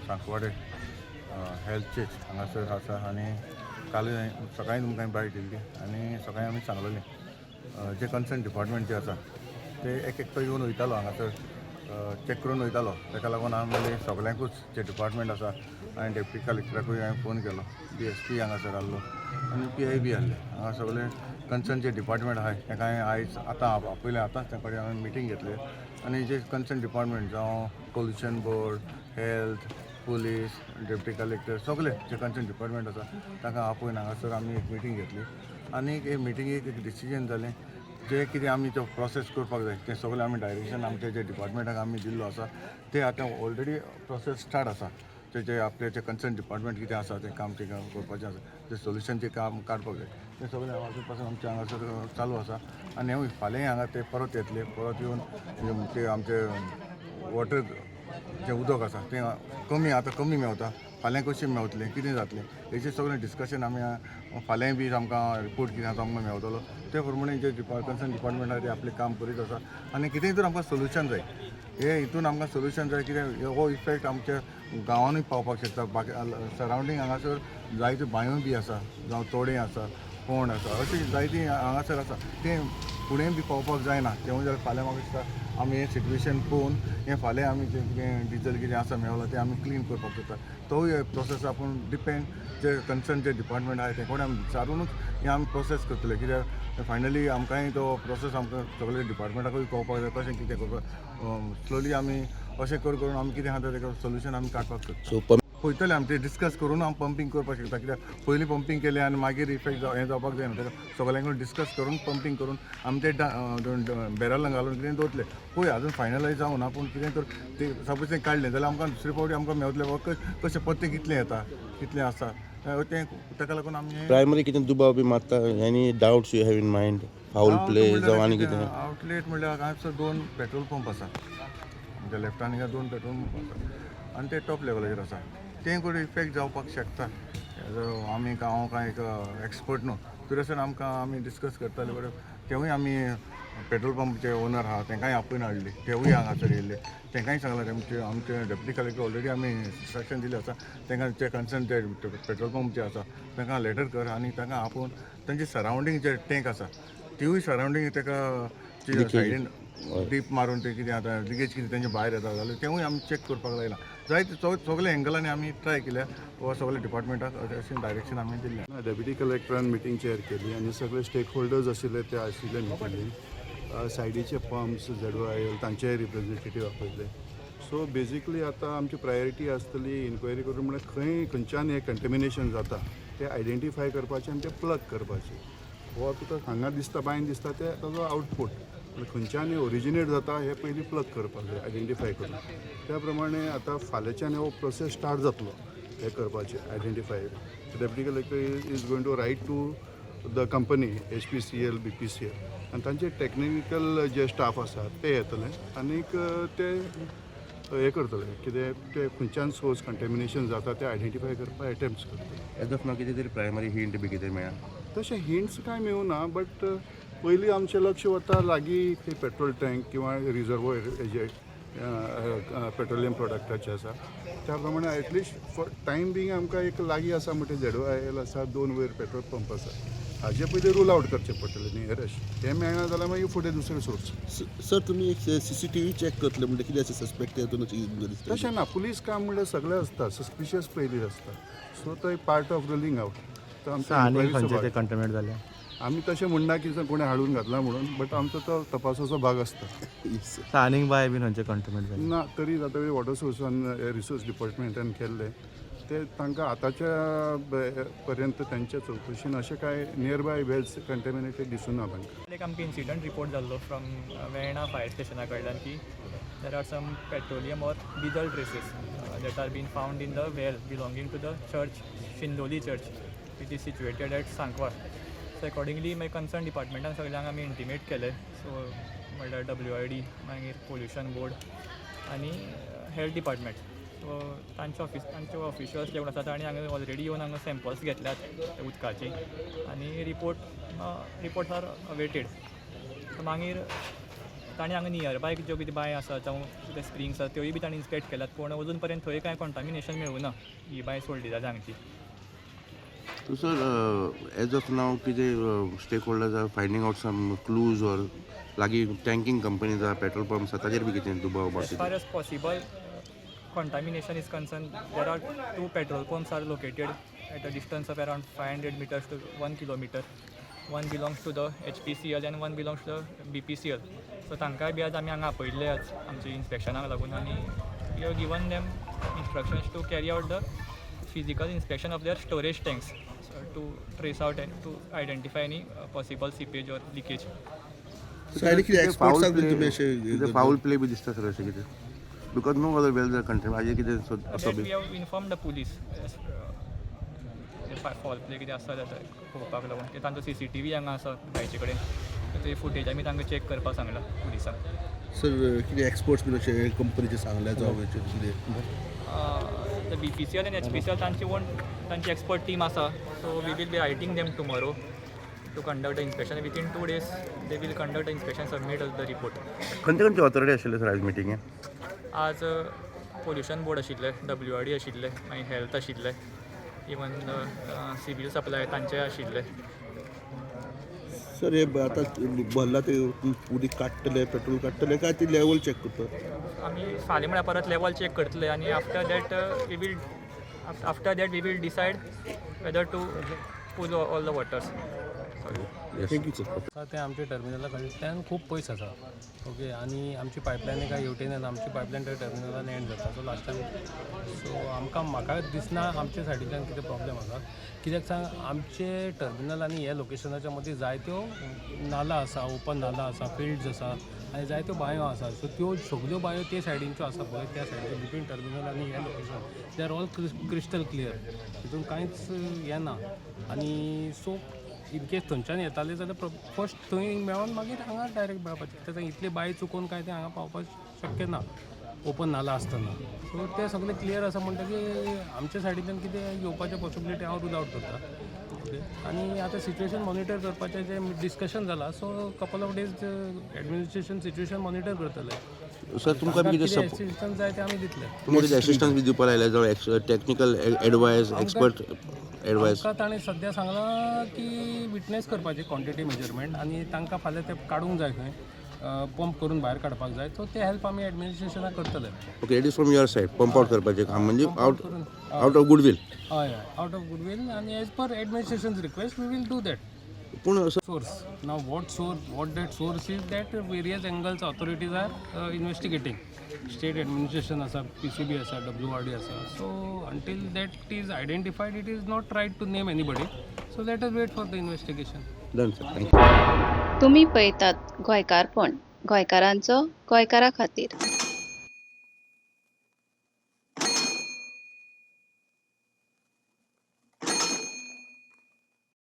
सांकवाडे health check हांगासर आसा आनी काल सकाळी तुमकां बायट दिल्ली आनी सकाळी आमी सांगलेलें, जे कन्सर्न डिपार्टमेंट जे आसा ते एक एकटो येवन वयतालो, हांगासर चॅक करून वयतालो. ताका लागून आमी सगल्यांकूच जे डिपार्टमेंट आसा आनी डेप्युटी कलेक्टराकूय हांवें फोन केलो. डी एस पी हांगासर आहलो आनी पी I बी आहले. हांगा सगळे कन्सर्न जे डिपार्टमेंट आहाय ताका हांवें आयज आतां आपयलें. आतांच त्या कडेन हांवें मिटींग घेतली आनी जे कन्सर्न डिपार्टमेंट जावं pollution board, health, police, deputy collector, सगळे जे कन्सर्न डिपार्टमेंट आसा तांकां आपोवन हांगासर आमी एक मिटींग घेतली. आनी हे मिटिंगेक एक डिसिजन जालें, जे कितें आमी तो प्रोसेस करपाक जाय तें सगळें आमी डायरेक्शन आमचे जे डिपार्टमेंटाक आमी दिल्लो आसा, ते आतां ऑलरेडी प्रोसेस स्टार्ट आसा. ते जे आपले जे कन्सर्न डिपार्टमेंट कितें आसा तें काम तें करपाचें आसा, तें सोल्युशन जें काम काडपाक जाय तें सगळें अजून पासून आमचें हांगासर चालू आसा. आनी हेवूय फाल्यांय हांगा ते परत येतले, परत येवन ते आमचे वॉटर जें उदक आसा तें कमी, आतां कमी मेवता, फाल्यां कशें मेवतलें, कितें जातलें, हेचें सगळें डिस्कशन आमी फाल्यांय बी आमकां रिपोर्ट कितें आसा आमकां मेवतलो. ते प्रमाणे जे कन्सर्न डिपार्टमेंट आसा ते आपलें काम करीत आसा. आनी कितेंय तर आमकां सोल्युशन जाय, हे हितून आमकां सोल्युशन जाय, कित्याक हो इफेक्ट आमच्या गांवांनूय पावपाक शकता. बाकी सरावंडींग हांगासर जायत्यो बांयो बी आसा, जावं तोडें आसा, कोण आसा, अशें जायतीं हांगासर आसा, तें फुडें बी पावपाक जायना. तेवूय जाल्यार फाल्यां म्हाका दिसता आमी हें सिट्युएशन पळोवन हें फाल्यां आमी जें कितें डिजल कितें आसा मेवला तें आमी क्लीन करपाक शकता. तोवूय प्रोसेस आपूण डिपेंड जे कन्सर्न जे डिपार्टमेंट आहा ते कडेन आमी विचारुनूच हें आमी प्रोसेस करतले, कित्याक फायनली आमकांय तो प्रोसेस आमकां सगळे डिपार्टमेंटाकूय कळपाक जाय कशें कितें करपाक. स्लोली आमी अशें कर करून आमी कितें आहा तेका सोल्युशन आमी काडपाक सोदता. सो पळयतले आमी, ते डिस्कस करून आमी पंपींग करपाक शकता, कित्याक पयलीं पंपींग केलें आनी मागीर इफेक्ट हें जावपाक जायना. ताका सगळ्यां डिस्कस करून पंपींग करून आमी ते बॅरलां घालून कितें दवरतले. पळय, अजून फायनलायज जावना, पूण कितें तर ते सपोज तें काडलें जाल्यार आमकां दुसरे फावटी आमकां मेवतलें बाबा कशें पत्ते कितलें येता, कितलें आसा तें. ताका लागून आमी हें प्रायमरी कितें दुबाव बी मारता? Any doubts you have in mind, foul play जावं आनी कितें? आउटलेट म्हणल्यार हांगासर दोन पेट्रोल पंप आसा. आमच्या लेफ्टान हिंगा दोन पेट्रोल पंप आसा आनी ते टॉप लेवलाचेर आसा. तें कडेन इफेक्ट जावपाक शकता. आमी हांव कांय एक एक्सपर्ट न्हू, तरी आसतना आमकां आमी डिस्कस करताले. बरें, तेवूय आमी पेट्रोल पंपचे ओनर आहा तांकांय आपोवन हाडले, तेवूय हांगासर येयल्ले. तांकांय सांगलें, तेमचे आमचे डेप्युटी कलेक्टर ऑलरेडी आमी इन्स्ट्रक्शन दिलें आसा तांकां, जे कन्सर्न जे पेट्रोल पंप जे आसा तांकां लेटर कर आनी तांकां आपोवन तांचे सरावंडींग जे टँक आसा तिवूय सरावंडींग ताका सायडीन डीप मारून ते कितें आतां लिकेज कितें तेंचे भायर येता जाल्यार तेवूय आमी चॅक करपाक लायलां. जायते सगळे एंगलांनी आमी ट्राय केल्या वा सगळे डिपार्टमेंटाक अशें डायरेक्शन आमी दिल्लें. ना, डेप्युटी कलेक्टरान मिटींग चेअर केली आनी सगळे स्टेक होल्डर्स आशिल्ले ते आशिल्ले मिटिंगेन. सायडीचे पंप्स, झेडवायल तांचे रिप्रेझेंटेटीव आपयले. सो बेजिकली आतां आमची प्रायोरिटी आसतली इन्क्वायरी करून, म्हळ्यार खंय खंयच्यान हें कंटेमिनेशन जाता तें आयडेंटिफाय करपाचें आनी तें प्लग करपाचें. हो तुका हांगा दिसता, बांयन दिसता तें ताजो आउटपूट, पूण खंयच्यान हें ओरिजिनेट जाता हें पयलीं प्लग करपाक जाय आयडेंटिफाय करून. त्या प्रमाणे आतां फाल्यांच्यान हो प्रोसेस स्टार्ट जातलो हें करपाचें identify. Deputy collector is going to write to the company HPCL, BPCL आनी तांचे टॅक्निकल जे स्टाफ आसा ते येतले आनीक ते हें करतले, कितें ते खंयच्यान सोर्स कंटेमिनेशन जाता तें आयडेंटिफाय करपाक एटेम्प्ट्स करतले. एज ऑफ नाव कितें तरी प्रायमरी हिंट बी कितें मेळ्ळा? तशें हिंट्स कांय मेळूना, बट पयलीं आमचें लक्ष वता लागीं खंय पेट्रोल टँक किंवा रिजर्वोयर हेजे पेट्रोलियम प्रोडक्टाचे आसा. त्या प्रमाणे at least for time being आमकां एक लागीं आसा म्हणटा झेडवायल आसा, दोन वयर पेट्रोल पंप आसा. हाजे पयलीं रूल आवट करचें पडटलें नियरेस्ट. हें मेळना जाल्यार मागीर फुडें दुसरें सोर्स. सर, तुमी एक सीसीटीव्ही चॅक करतले म्हणजे कितें अशें सस्पेक्ट हेतून दिसता? तशें ना, पुलीस काम म्हणल्यार सगळें आसता, सस्पिशियस पयलीं आसता. सो तो एक पार्ट ऑफ रुलींग आवट तो आमच्या आनी inquiry चो खंयचे ते भाग. कंटेमिनेट जाले? आमी तशें म्हणना की कोणें हाडून घातला म्हणून, बट आमचो तो तपासाचो भाग आसता. Yes, sir. आनीक बाय बीन खंयचे कंटेमिनेट जाले? ना, तरी जाता वॉटर सोर्सान रिसोर्स डिपार्टमेंटान केल्लें ते तांकां आतांच्या पर्यंत तांच्या चवकशीन अशें कांय नियर बाय वेल्स कंटेमिनेटेड दिसूना तांकां. एक आमकां इन्सिडंट रिपोर्ट जाल्लो फ्रॉम वेर्णा फायर स्टेशना कडल्यान की there are some petroleum or diesel traces that are been found in the well belonging to the church, Shindoli church, which is situated at Sancoale. So accordingly मागीर concern डिपार्टमेंटान सगळ्यांक आमी intimate केलें. So म्हणल्यार W I D, मागीर pollution board आनी health department. So तांचे office, तांचे officials जे कोण आसा तांणी हांगा ऑलरेडी येवन हांगा सॅम्पल्स घेतल्यात उदकाची आनी रिपोर्ट्स are awaited. So मागीर ताणें हांगा नियरबाय ज्यो कितें बांय आसा जावं कितें स्प्रिंग्स आसा त्योय बी ताणें इन्स्पेक्ट केल्यात, पूण अजून पर्यंत थंय कांय कॉन्टामिनेशन मेळूं ना ही बांय सोडली जाल्यार हांगची. So sir, as of now कितें stakeholders are finding out some clues or लागीं टँकिंग कंपनीज आहा, पेट्रोल पंप्स आहा, ताजेर बी कितें दुबाव As बाबतीत? Far as possible contamination is concerned, there are two petrol pumps are located at a distance of around 500 meters to 1 kilometer. One belongs to the HPCL and one belongs to the BPCL. So तांकांय बी आज आमी हांगा आपयल्ले आज आमच्या इन्स्पेक्शनाक लागून आनी we have given them instructions to carry out the physical inspection of their storage tanks to trace out and to identify any possible seepage or leakage. सायडीक कितें एक्सपर्ट्साक बी तुमी अशें फाऊल प्ले बी दिसता सर अशें कितें, because no other wells are contaminated, हाजेर कितें असो That B we have informed the police as foul play कितें आसा जाल्यार पळोवपाक लागून ते तांचो CCTV हांगा आसा बांयचे कडेन, ते फुटेज आमी तांकां चॅक करपाक सांगलां पुलिसांक. सर, कितें एक्सपर्ट्स बीन अशें कंपनीचे सांगल्या जावं हेचेर कितें? The BPCL आनी HPCL तांची ओन तांची एक्सपर्ट टीम आसा, so we will be writing them tomorrow to conduct the inspection. Within 2 days they will conduct the inspection, submit the report. खंयचे खंयचे ऑथॉरिटी आशिल्ले सर आज मिटिंगेक? आज पोल्युशन बोर्ड आशिल्ले, WRD आशिल्ले, मागीर हेल्थ आशिल्ले, इवन सिवील सप्लाय तांचे आशिल्ले. सर, हे आतां भरला ते उदीक काडटले, पेट्रोल काडटले काय ती लेवल चॅक करता? आमी फाल्यां म्हळ्यार परत लेवल चॅक करतले आनी after that we will decide whether to pull all the waters. Thank you sir. आसा तें आमच्या टर्मिनला कडल्यान खूब पयस आसा, ओके. आनी आमची पायपलायन काय हेवटेन येना, आमची पायपलायन त्या टर्मिनलान एंड जाता. सो लास्ट टायम सो आमकां म्हाका दिसना आमच्या सायडीच्यान कितें प्रॉब्लेम आसा. कित्याक सांग, आमचे टर्मिनल आनी ह्या लोकेशनाच्या मदीं जायत्यो नाला आसा, ओपन नाला आसा, फिल्ड्स आसा आनी जायत्यो बांयो आसा. सो त्यो सगल्यो बांयो ते सायडीनच्यो आसा पळय, त्या सायडीन बिटवीन टर्मिनल आनी हे location they are all crystal clear. तितून कांयच येना. आनी सो इन केस थंयच्यान येताले जाल्यार फर्स्ट थंय मेळोन मागीर हांगा डायरेक्ट मेळपाचें. कित्याक इतली बांय चुकोवन काय तें हांगा पावपाक शक्य ना ओपन नाला आसतना. सो तें सगळें क्लियर आसा म्हणटकीर आमच्या सायडींतल्यान कितें येवपाचें पॉसिबिलिटी हांव रूल आवट करता, ओके. आनी आतां सिच्युएशन मॉनिटर करपाचें जें डिस्कशन जालां, so couple of days administration situation monitor करतले. सर, तुमकां बी कितें सपोर्ट एसिस्टन्स जाय तें आमी दितले. तुमकां कितें एसिस्टन्स बी दिवपाक लायल्या जावं टॅक्निकल एडवायस, एक्सपर्ट एडवायस? आमकां ताणें सद्या सांगलां की विटनेस करपाची क्वॉन्टिटी मेजरमेंट आनी तांकां फाल्यां तें काडूंक जाय, खंय पंप करून भायर काडपाक जाय. सो ते हेल्प आमी एडमिनिस्ट्रेशनाक करतले. Okay, it is from your side pump out करपाचें काम म्हणजे आउट ऑफ गुडवील? हय हय, आउट ऑफ गुडवील आनी as per administration's request we will do that. पूण असो Source, now what source, what that source is, that various angles authorities are investigating. State administration आसा, PCB आसा, WRD आसा. So until that is identified, it is not right to name anybody, so let us wait for the investigation. Done sir, thank you. तुमी पळयतात गोंयकारपण, गोंयकारांचो गोंयकारा खातीर.